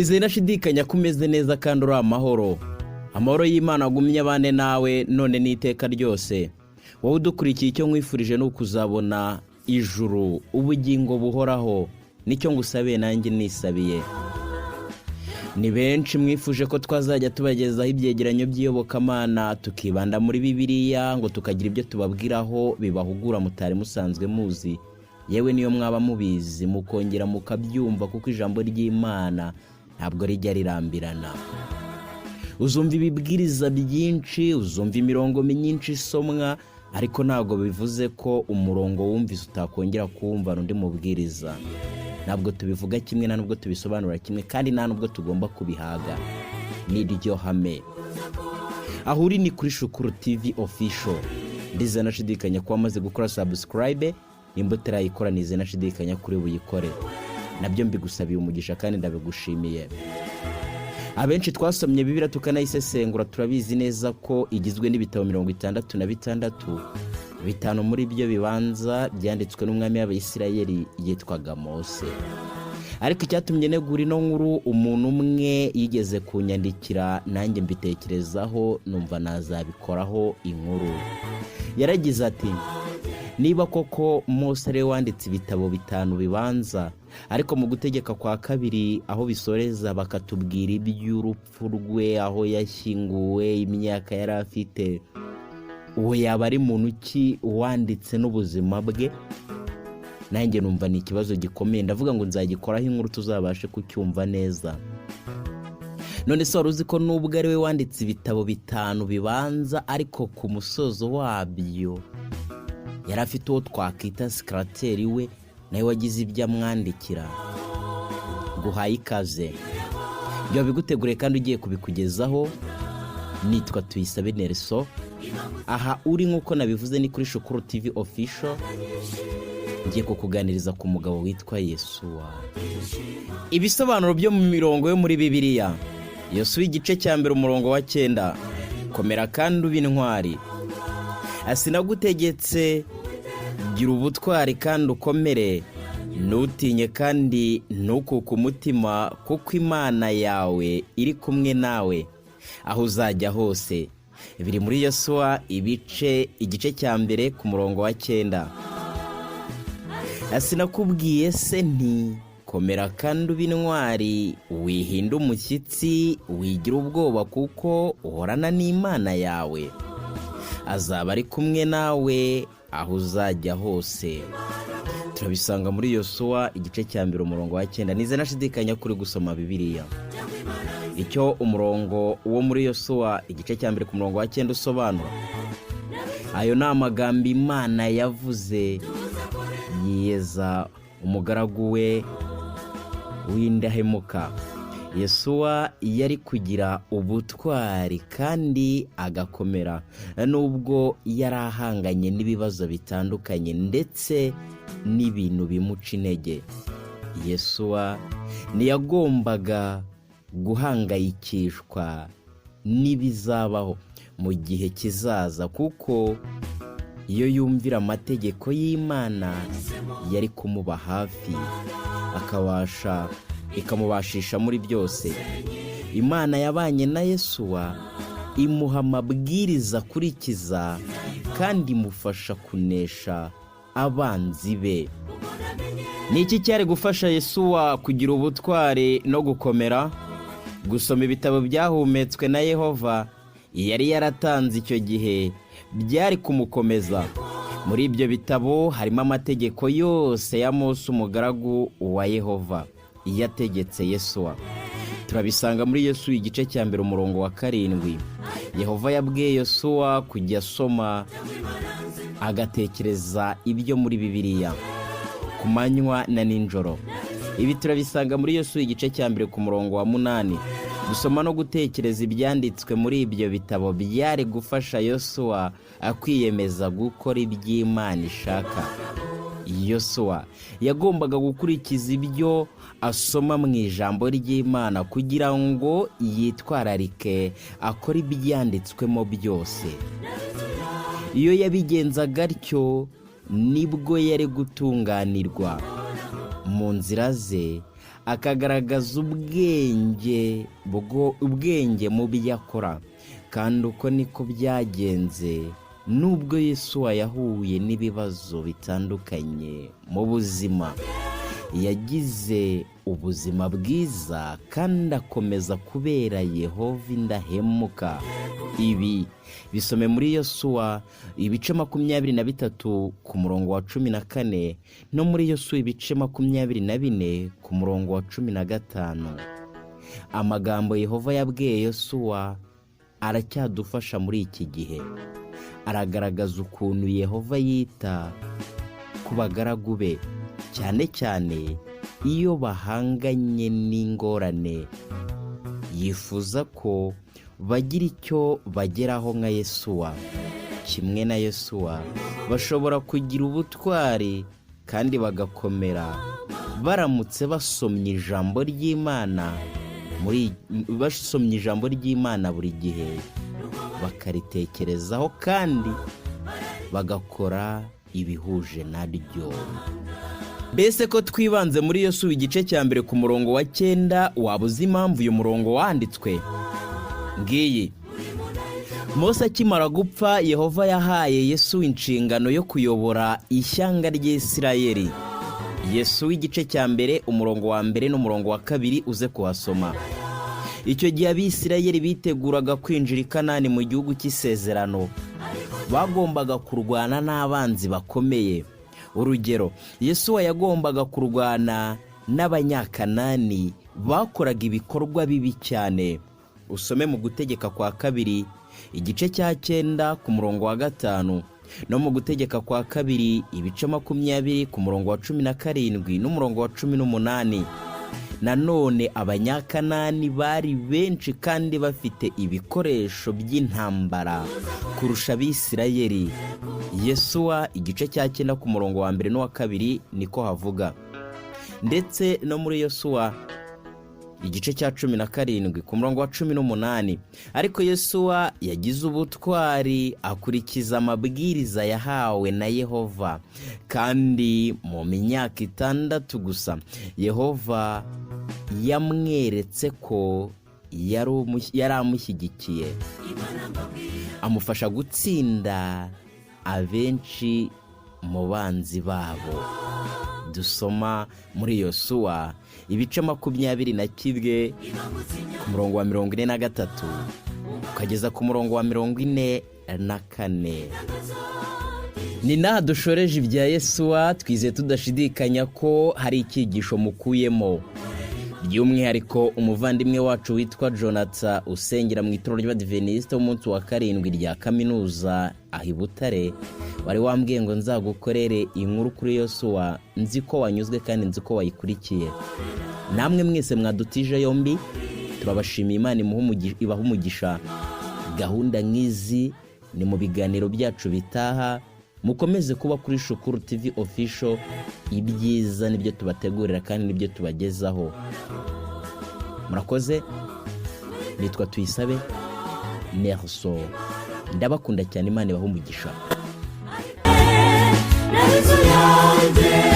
Nizeye nashidikanya ko umeze neza kandi uri amahoro. Amahoro y'Imana agumye abane nawe none n'iteka ryose. Wowe udukurikiye, icyo nkwifurije ni ukuzabona ijuru, ubugingo buhoraho. Nicyo ngusabiye, nanjye nisabiye. Ni benshi mwifuje ko twazajya tubagezaho ibyegeranyo by'iyobokamana, tukibanda muri Bibiliya, ngo tukagira ibyo tubabwiraho bibahugura mutari musanzwe muzi. Yewe, niyo mwaba mubizi, mukongera mukabyumva, kuko ijambo ry'Imana ntabwo rijya rirambirana. Uzumva ibibwiriza byinshi, uzumva imirongo myinshi isomwa, ariko ntabwo bivuze ko umurongo wumvise utakongera kuwumva undi mubwiriza. Ntabwo tubivuga kimwe, nta nubwo tubisobanura kimwe, kandi nta nubwo tugomba kubihaga. Ni ryo hame. Aho uri ni kuri Shukuru TV Official. Ndizera nashidikanya ko wamaze gukora subscribe. Nimba utarayikora, nizeye nashidikanya kuri buyikore. Nabyo mbigusabiye umugisha kandi ndabigushimiye. Abenshi twasomye Bibiliya tukanayisesengura, turabizi neza ko igizwe n'ibitabo 66. 5 muri byo bibanza byanditswe n'umwami w'Abayisirayeli yitwaga Mose. Ariko icyatumye negura ino nkuru, umuntu umwe yigeze kunyandikira, nanjye mbitekerezaho, numva nazabikoraho inkuru. Yaragize ati: "Niba koko Mose ariwe wanditse ibitabo 5 bibanza, ariko mu Gutegeka kwa Kabiri aho bisoreza bakatubwira iby'urupfu rwe, aho yashyinguwe, imyaka yari afite, uwo yaba ari muntu ki wanditse n'ubuzima bwe?" Nanjye numva ni ikibazo gikomeye, ndavuga ngo nzagikoraho inkuru tuzabashe kucyumva neza. None se wari uzi ko nubwo ari we wanditse ibitabo 5 bibanza, ariko ku musozo wabyo yari afite uwo twakwita secretary we, nawe wagize ibyo amwandikira? Guhaye ikaze, byaba biguteguriye kandi ugiye kubikugezaho. Nitwa Tuyisabe Nelson. Aha uri, nk'uko nabivuze, ni kuri Shukuru TV Official. Ngiye kukuganiriza ku mugabo witwa Yesuwa. Ibisobanuro byo mu mirongo yo muri Bibiliya. Yosuwa, igice cya 1, umurongo wa 9: "Komera kandi ube intwari. Sinagutegetse? Gira ubutwari kandi ukomere, ntutinye kandi ntukuke umutima, kuko Imana yawe iri kumwe nawe aho uzajya hose." Biri muri Yosuwa igice cya 1 ku murongo wa 9. "Sinakubwiye se nti: Komera kandi ube intwari, wihinda umushyitsi, wigira ubwoba, kuko uhorana n'Imana yawe, azaba ari kumwe nawe aho uzajya hose"? Turabisanga muri Yosuwa, igice cya 1, umurongo wa 9. Nize nashidikanya kuri gusoma Bibiliya. Icyo umurongo wo muri Yosuwa, igice cya 1, ku murongo wa 9 usobanura: ayo ni amagambo Imana yavuze yiyeza umugaragu we w'indahemuka. Yesuwa yari kugira ubutwari kandi agakomera nubwo yari ahanganye n'ibibazo bitandukanye ndetse n'ibintu bimuca intege. Yesuwa ntiyagombaga guhangayikishwa n'ibizabaho mu gihe kizaza, kuko iyo yumvira amategeko y'Imana yari kumuba hafi, akabasha ikamubashisha muri byose. Imana yabanye na Yesuwa, imuha amabwiriza akurikiza kandi imufasha kunesha abanzi be. Ni iki cyari gufasha Yesuwa kugira ubutwari no gukomera? Gusoma ibitabo byahumetswe na Yehova yari yaratanze icyo gihe byari kumukomeza. Muri ibyo bitabo harimo amategeko yose ya Mose umugaragu wa Yehova yategetse Yesuwa. Turabisanga muri Yosuwa, igice cya 1, umurongo wa 7. Yehova yabwiye Yosuwa kujya asoma agatekereza ibyo muri Bibiliya ku manywa na nijoro. Ibi turabisanga muri Yosuwa, igice cya 1, ku murongo wa 8. Gusoma no gutekereza ibyanditswe muri ibyo bitabo byari gufasha Yosuwa kwiyemeza gukora iby'Imana ishaka. Yosuwa yagombaga gukurikiza ibyo asoma mu ijambo ry'Imana kugira ngo yitwararike akore ibyanditswemo byose. Iyo yabigenzaga atyo, nibwo yari gutunganirwa mu nzira ze, Akagaragaza ubwenge bwo ubwenge mu byo akora. Kandi uko niko byagenze nubwo Yosuwa yahuye n'ibibazo bitandukanye mu buzima. Yagize ubuzima bwiza kandi akomeza kubera Yehova indahemuka. Ibi bisome muri Yosuwa ibice 23 ku murongo wa 14, no muri Yosuwa ibice 24 ku murongo wa 15. Amagambo Yehova yabwiye Yosuwa aracyadufasha muri iki gihe. Aragaragaza ukuntu Yehova yita ku bagaragu be, cyane cyane iyo bahanganye n'ingorane. Yifuza ko bagira icyo bageraho nka Yesuwa. Kimwe na Yesuwa, bashobora kugira ubutwari kandi bagakomera baramutse basomye ijambo ry'Imana buri gihe, bakaritekerezaho kandi bagakora ibihuje naryo. Mbese ko twibanze muri Yosuwa igice cya mbere ku murongo wa 9, waba uzi impamvu uyu murongo wanditswe? Ngiyi: Mose akimara gupfa, Yehova yahaye Yesu inshingano yo kuyobora ishyanga ry'Isirayeli. Yesu igice cya mbere, umurongo wa mbere n'umurongo wa kabiri, uze kuhasoma. Icyo gihe Abisirayeli biteguraga kwinjira i Kanani, mu gihugu cy'isezerano. Bagombaga kurwana n'abanzi bakomeye. Urugero, Yesuwa yagombaga kurwana n'Abanyakanani bakoraga ibikorwa bibi cyane. Usome mu Gutegeka kwa Kabiri igice cya 9 ku murongo wa 5, no mu Gutegeka kwa Kabiri ibice 20 ku murongo wa 17 n'umurongo wa 18. Nanone Abanyakanani bari benshi kandi bafite ibikoresho by'intambara kurusha Abisirayeli. Yesuwa igice cya 9 ku murongo wa mbere n'uwa kabiri niko havuga, ndetse no muri Yosuwa igice cya 17 ku murongo wa 18. Ariko Yosuwa yagize ubutwari, akurikiza amabwiriza yahawe na Yehova, kandi mu myaka 6 gusa Yehova yamweretse ko yari amushyigikiye, amufasha gutsinda abenshi mu banzi babo. Dusoma muri Yosuwa ibice 21 ku murongo wa 43 ukageza ku murongo wa 44. Ni naha dushoreje ibya Yesuwa. Twizeye tudashidikanya ko hari icyigisho mukuyemo, by'umwihariko umuvandimwe wacu witwa Jonathan usengera mu itorero ry'Abadivenisite w'umunsi wa karindwi rya kaminuza aho i Butare, wari wambwiye ngo nzagukorere inkuru kuri Yosuwa. Nzi ko wanyuzwe kandi nzi ko wayikurikiye. Namwe mwese mwadutije yombi, turabashimiye. Imana ibaha umugisha. Gahunda nk'izi ni mu biganiro byacu bitaha. Mukomeze kuba kuri Shukuru TV Official. Ibyiza nibyo tubategurira kandi nibyo tubagezaho. Murakoze. Nitwa Tuyisabe Nerso, ndabakunda cyane. Imana ibahe umugisha. Inzu yanjye.